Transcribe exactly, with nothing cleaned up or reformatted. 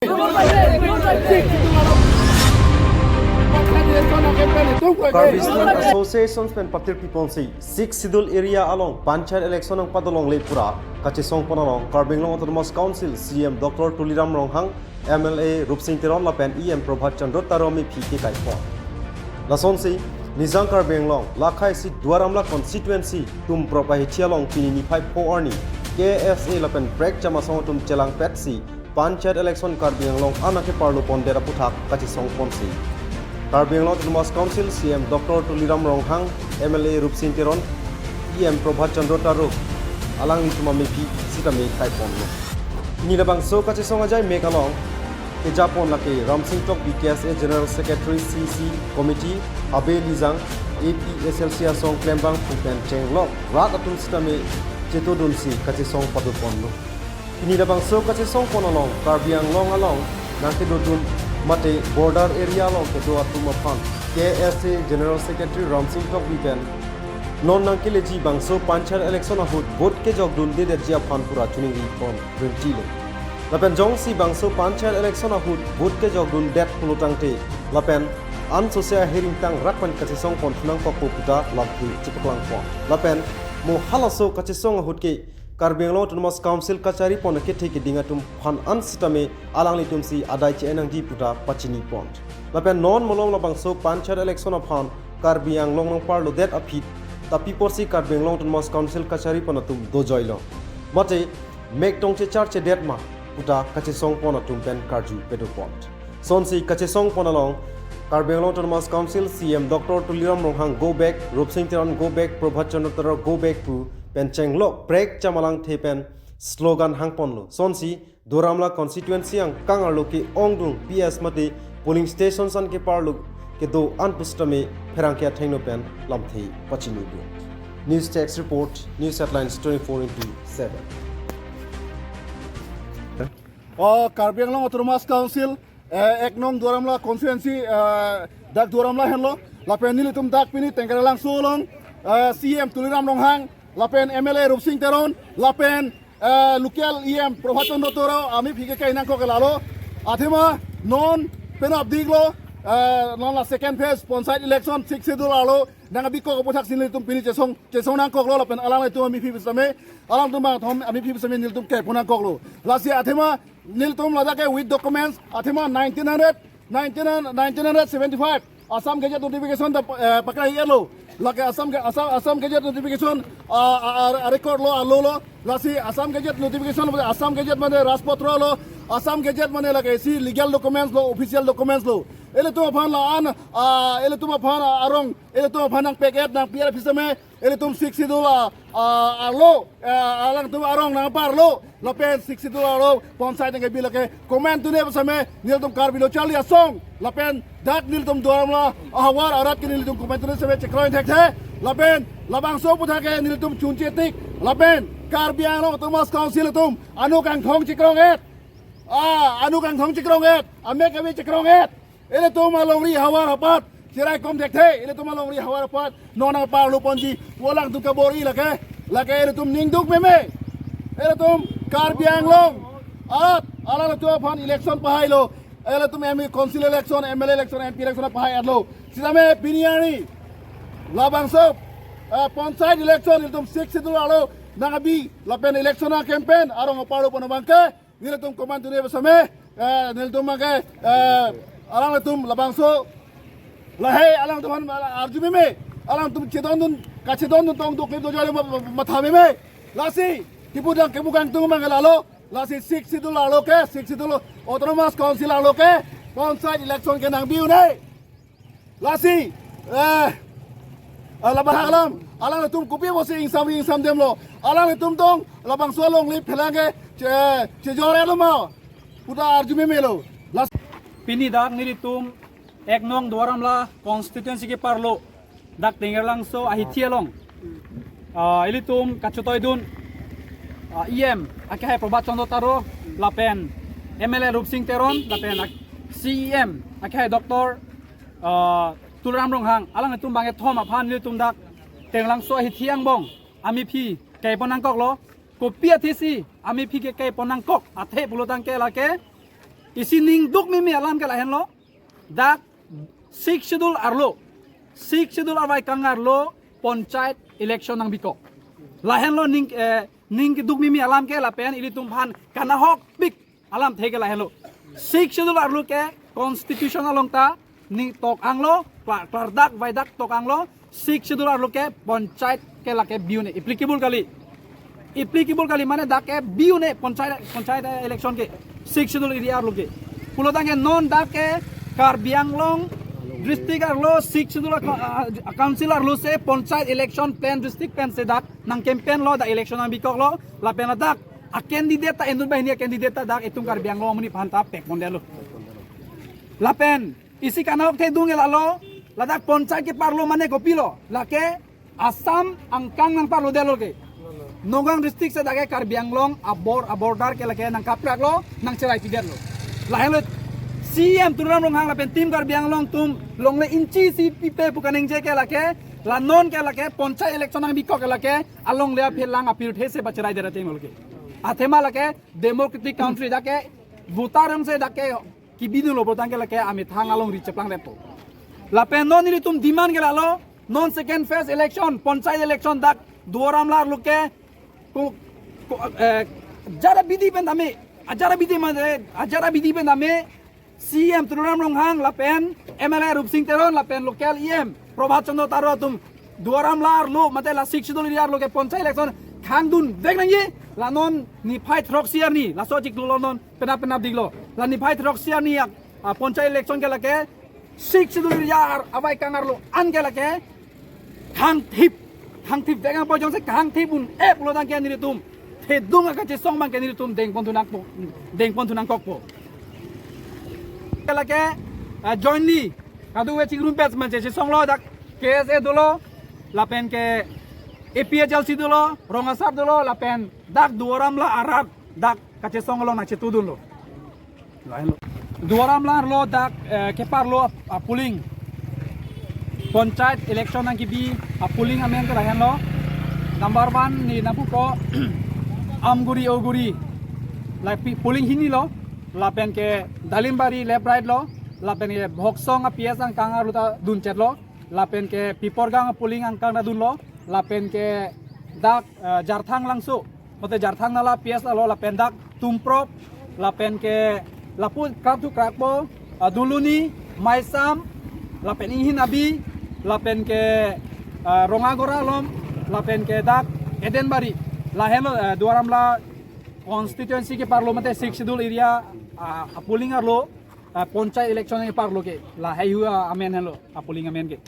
Karbi Student Association pen patir piponsi Sixth Schedule area along panchayat election nangpadolongle pura kachesongpon along Karbi Anglong Autonomous Council C E M Doctor Tuliram Ronghang, M L A Rupsing Teron lapen E M Prabhat Chandra Taro amephi kekaipon. Lasonsi Nijang Karbi Anglong lakhai si Duar Amla constituency Tumprop ahithi along pini niphai pho arni K S A lapen Prek Chamasong atum chelangpetsi panchayat election Karbi Anglong an nangkeparlo pondet aputhak kachesongponsi Karbi Anglong Autonomous Council C E M Doctor Tuliram Ronghang, M L A Rupsing Teron, E M Prabhat Chandra Taro alanglitum amephi sitame kaiponlo. Pini labangso kachesong ajai mek along kejapon lake Ramsing Tokbi, K S A General Secretary, C C Committee, Habe Lijang, A P H L C asong klembang pu pen chenglok rat atum sitame chetodunsi kachesong padoponlo. Pini labangso kachesongpon along Karbi Anglong along nangkedodun mate border area along kedo atum aphan K S A General Secretary Ramsing Tokbi pen non nangkeleji bangso panchayat election ahut vote kejokdundedetji aphan pura chuningripon rentilo. Lapen jongsi bangso panchayat election ahut vote kejokdundet pulotangte lapen ansose ahiring tangrak pen kachesongpon thu nangkokpo puta lamthe chepaklangpon. Lapen mo halaso kachesong ahut ke Karbi Anglong Autonomous Council kacharipon akethe keding atum aphan an sitame alanglitumsi adai che-en nangji puta pachinipon. Lapen non malom labangso panchayat election aphan Karbi Anglong nangparlodet aphi ta pi apotsi Karbi Anglong Autonomous Council kacharipon atum dojoilo. Mate mek tong checharchedet ma puta kachesongpon atum pen karju pedopon. Sonsi kachesongpon along Karbi Anglong Autonomous Council C E M Doctor Tuliram Ronghang go back, Rupsing Teron go back, Prabhat Chandra Taro go back pu pen chenglok Prek Cham alangthe pen slogan hangponlo. Sonsi Duar Amla constituency angkang arlo ke-ongdung P S mate polling stations an keparlo kedo an pusitame pherangke athengno pen lamthe pachinidun. News Desk Report, News Headlines twenty-four into seven. Oh, Karbi Anglong Autonomous Council, eh, ek nong Duar Amla constituency, eh, dak Duar Amla henlo, lapen nelitum dak pini Tengkeralangso along, eh, C E M Tuliram Ronghang, lapen M L A Rupsing Teron, lapen, eh, local E M Prabhat Chandra Taro amephi kekai nangkok lalo. Athema non penap diklo, eh, non la second phase panchayat election Sixth Schedule arlo nangkebikok aputhak si nelitum pini chesong, chesong nangkoklo lapen alanglitum amephi pusitame, alangtum bang thom amephi pusitame nelitum kaipon nangkoklo. Lasi athema nelitum ladak ke with documents, athema nineteen hundred, nineteen hundred, nineteen hundred seventy-five Assam Gazette notification ta, eh, pakai elo. Lake Assam Ga-, Assam, Assam Gazette notification, ah, ah, ah, record lo, alo lo. Lasi Assam Gazette notification, Assam Gazette mane Rajpatra lo, Assam Gazette mane lake isi legal documents lo, official documents lo. Ilitum aphan la-an, ah, ilitum aphan, ah, arong, ilitum aphan nangpek-et nangpi-et pusitame, ilitum Sixth Schedule, ah, ah, arlo, ah, alangtum arong nangparlo, lapen Sixth Schedule arlo panchayat nangkebi lake komantu ne pusitame, nelitum Karbi Lo Charli Asong, lapen dak nelitum Duar Amla ahavar arat ke nelitum komantu ne pusitame chekroi thekthe, lapen labangso aputhak ke nelitum chunche tik, lapen Karbi Anglong Autonomous Council atum anut kangthong chekroi-et, ah, anut kangthong chekroi-et, amek ave chekroi-et. Ilitum alongri havar apat, cherai kom thekthe, ilitum alongri havar apat, non nangparlo ponji, pu alangtum kabor-i lake, lake ilitum ningduk meme. Ilitum Karbi Anglong, at, alanglitum aphan election pahailo, ilitum M L A council election, M L A election, M P election pahai-etlo. Sitame pini arni, labangso, eh, panchayat election, ilitum Sixth Schedule arlo, nangkebi, lapen election a-campaign, arong aparlo pon abangke, nelitum komantu ne pusitame, eh, nelitum abangke, eh, alanglitum labangso, lahei alangtum aphan arju meme, alangtum chedondun, kachedondun tong duklim dojoilo ma-, ma-, matha meme. Lasi, kipudang kemukang tung mang lalo, lasi Sixth Schedule arlo ke, Sixth Schedule Autonomous Council arlo ke, panchayat election ke nangbi un-e. Lasi, eh, eh, labang alam, alanglitum kopi apotsi ingsamri ingsamdemlo, alanglitum tong, labangso alongri phelang ke, che-, chejor-etlo ma, puta arju memelo. Las- Pini dak nelitum, ek nong Duar Amla constituency keparlo, dak Tengkeralangso ahithi along, ah, ilitum kachetoidun, ah, E M akehai Prabhat Chandra Taro, lapen M L A Rupsing Teron, lapen ak-, C E M akehai Doctor, ah, Tuliram Ronghang, alanglitum bangkethom aphan nelitum dak Tengkeralangso ahithi angbong amephi kaipon nangkoklo. Kopi athesi amephi ke kaipon nangkok athe pulotangte lake Isi ning dukmimi alam ke lahenlo. Dak Sixth Schedule arlo, Sixth Schedule avaikang arlo panchayat election nangbikok. Lahenlo ning, eh, ning kedukmimi alam ke lapen ilitum aphan kanahokpik alamthe ke lahenlo. Sixth Schedule arlo ke constitution along ta ning tok anglo, kla-, klardak vaidak tok anglo, Sixth Schedule arlo ke panchayat ke lake bi-un-e, applicable kali. Applicable kali mane dak ke bi-un-e panchayat, panchayat election ke, Sixth Schedule area arlo ke. Pulotangte non dak ke Karbi Anglong district arlo Sixth Schedule, ah, ah, council arlo si panchayat election pen district pen si dak nang campaign lo, dak election nangbikoklo, lapen ladak a-candidate ta, inut banghini a-candidate ta dak itum Karbi Anglong amonit aphan ta pekpondetlo. Lapen isi kanahok thedung ke lalo, ladak panchayat keparlo mane kopilo, lake Assam angkang nangparlodetlo ke. Nagaon district si dak ke Karbi Anglong abor-, aborder ke lake nangkapraklo, nangcheraipidetlo. Lahenlo C E M Tuliram Ronghang lapen Team Karbi Anglong atum longle inchi isi pipe pu kaningje ke lake, la non ke lake panchayat election nangbikok ke lake, alongle aphelang apirthe si pacheraidetlo ke. Athema lake democratic country dak ke voter rong si dak ke kibidunlo, pulotangte lake amethang alongri cheplangdetpo. Lapen non ilitum demand ke lalo, non second phase election, panchayat election dak Duar Amla arlo ke, ko, ko, eh, ajat abidi pen tame, ajat abidi mane, ajat abidi pen tame, C E M Tuliram Ronghang lapen M L A Rupsing Teron lapen local E M Prabhat Chandra Taro atum Duar Amla arlo mate la Sixth Schedule area arlo ke panchayat election khangdunvek nangji, la non niphai throksi arni, laso achiklo non penap penapdiklo. La niphai throksi arni yak, ah, panchayat election ke lake Sixth Schedule area ar-, avaikang arlo an ke lake khangthip, khangthipvek nangpo, jongsi khangthip un-e pulotangte nelitum thedung akachesong abang ke nelitum dengpon thunangpo, dengpon thunangkokpo. Ke lake, ah, jointly kadokave chingrumpet manche chesonglo, dak K S A dolo, lapen ke A P H L C dolo, Rong Asar dolo, lapen dak Duar Amla arat dak kachesong along nangchetudunlo. Lahenlo. Duar Amla arlo dak, eh, keparlo ap-, apolling. Panchayat election nangkebi apolling amen ke lahenlo. Number one ni nangpupo Amguri Oguri. La pi-, polling hinilo. Lapen ke Dalimbari left right lo. Lapen ke Bhoksong a-P S angkang arlo ta dunchetlo. Lapen ke Piporgang polling angkang ta dunlo. Lapen ke dak, eh, Jarthang Langso, mate Jarthang Nala P S alo, lapen dak Tumprok, lapen ke lapu krap thu krakpo, eh, Duluni, Maisam, lapen Inghin Abi, lapen ke, eh, Rongagora along, lapen ke dak Edenbari. Lahenlo, eh, Duar Amla constituency keparlo mate Sixth Schedule area, ah, apolling arlo, ah, panchayat election keparlo ke. Lahai hu, ah, amen henlo, apolling amen ke.